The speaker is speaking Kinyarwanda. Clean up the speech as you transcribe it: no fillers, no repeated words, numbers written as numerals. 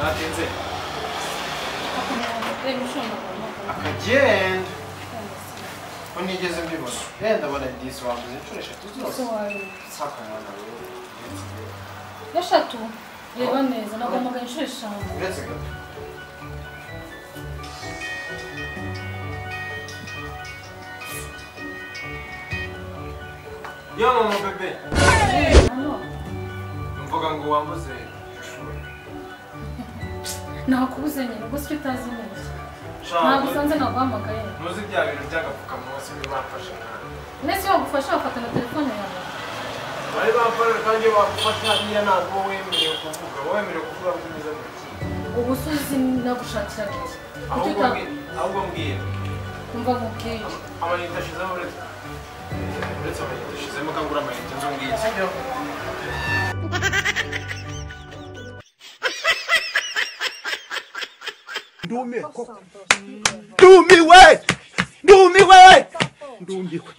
Natinze. Akagenda. Ko nigeze mbibona. Yenda ndabona disi wambuze inshuro eshatu zose. Saka mwana we. Eshatu? Reba neza naguhamagaye inshuro eshanu. Uretse gato. Yo mama bebe. Mvuga ngo wambuze ishuri. Nakubuze nyine ubwo sicyo utazi neza. Ntabwo usanze naguhamagaye. Ntuzi bya bintu by'agapfukamunwa se bamfashe nabi. Nese bagufasha bafata na telefone yawe. Bari bamfashe kandi bagufasha niya ntabwo wemerewe kuvuga. Wemerewe kuvuga ngo neza mu rukiko. Ubu suzi nagushakira iki? Ahubwo mbwira. Umva nkubwire. Amayinite ashizemo uretse amayinite ashizemo kangura amayinite nzo mbwira. Sibyo? Ndumiwe koko. Ndumiwe! Ndumiwe! Ndumiwe.